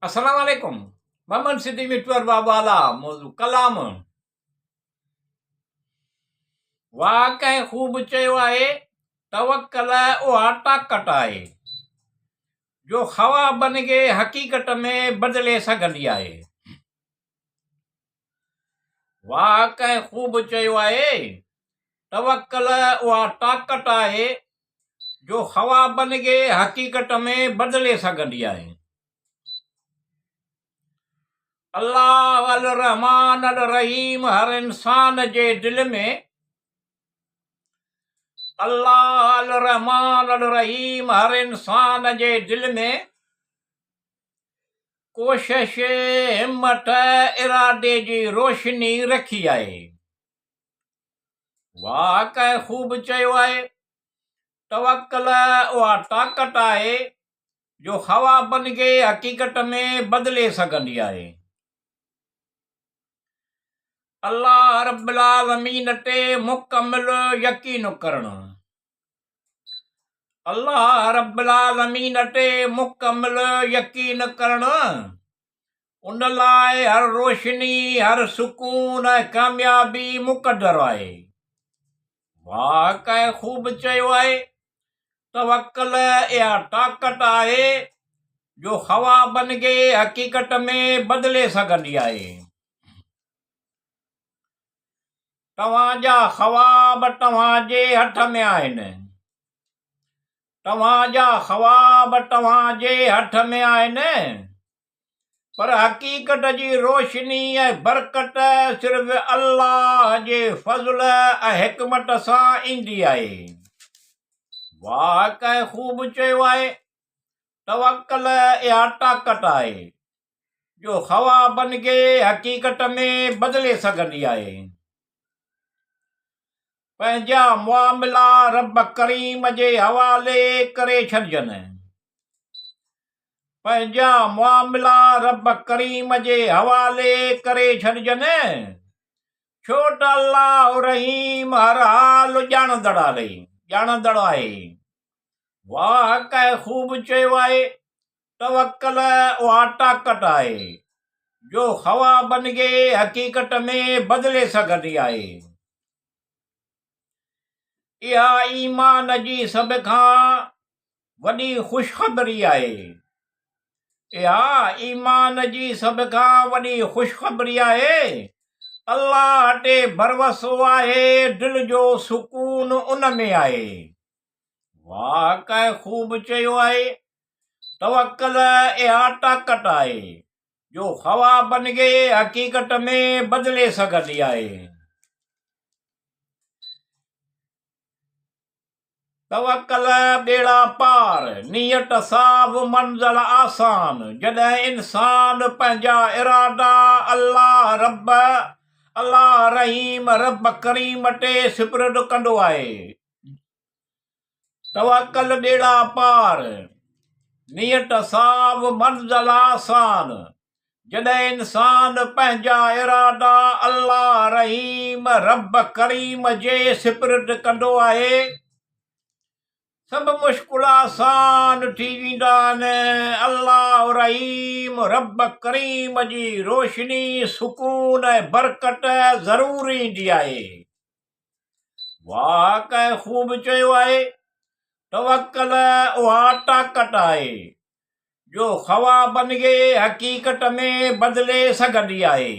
السلام عليڪم محمد صديق مٽور بابا والا موضوع ڪلام واهه ڪنهن خوب چيو آهي توڪل اها طاقت آهي جو خوابن کي حقيقت ۾ بدلي سگهندي آهي واهه ڪنهن خوب چيو آهي توڪل اها طاقت آهي جو خوابن کي حقيقت ۾ بدلي سگهندي آهي. الله الرحمان الرحيم هر انسان جي دل ۾ الله الرحمان الرحيم هر انسان جي دل ۾ ڪوشش، همت، ارادي جي روشني رکي آهي. واهه ڪنهن خوب چيو آهي، توڪل اها طاقت آهي جو خوابن کي حقيقت ۾ بدلي سگهندي آهي. الله رب العالمين تي مڪمل يقين ڪرڻ. الله رب العالمين تي مڪمل يقين ڪرڻ ان لاء هر روشني، هر سڪون ۽ ڪاميابي مقدر آهي. واهه ڪنهن خوب چيو آهي، توڪل اها طاقت آهي جو خوابن کي حقيقت ۾ بدلي سگهندي آهي. توهان جا خواب توهان جي هٿ ۾ آهن. توهان جا خواب توهان جي هٿ ۾ آهن، پر حقيقت جي روشني ۽ برڪت صرف الله جي فضل ۽ حڪمت سان ايندي آهي. واهه ڪنهن خوب چيو آهي، توڪل اها طاقت آهي جو خوابن کي حقيقت ۾ بدلي سگهندي آهي. پنهنجا معاملا رب ڪريم جي حوالي ڪري ڇڏجن. پنهنجا معاملا رب ڪريم جي حوالي ڪري ڇڏجن، ڇو ته الله رحيم هر حال ڄاڻندڙ آهي. ڄاڻندڙ آهي. واهه ڪنهن خوب چيو آهي توڪل اها طاقت آهي، جو خوابن کي حقيقت ۾ بدلي سگهندي آهي. اها ايمان جي سڀ کان وڏي خوشخبري آهي. اها ايمان جي سڀ کان وڏي خوشخبري آهي. الله تي ڀروسو آهي، دل جو سڪون ان ۾ آهي. واهه ڪنهن خوب چيو آهي، توڪل اها طاقت آهي، جو خوابن کي حقيقت ۾ بدلي سگهندي آهي. توڪل ٻيڙا پار، نيت صاف منزل آسان، جڏهن انسان پنهنجا ارادا الله رب، الله رحيم رب ڪريم تي سپرد ڪندو آهي، توڪل ٻيڙا پار، نيت صاف منزل آسان، جڏهن انسان پنهنجا ارادا الله رحيم رب ڪريم جي سپرد ڪندو آهي، سڀ مشڪل آسان ٿي ويندا آهن، الله رحيم رب ڪريم جي روشني، سڪون ۽ برڪت ضرور ايندي آهي. واهه ڪنهن خوب چيو آهي، توڪل اها طاقت آهي، جو خوابن کي حقيقت ۾ بدلي سگهندي آهي.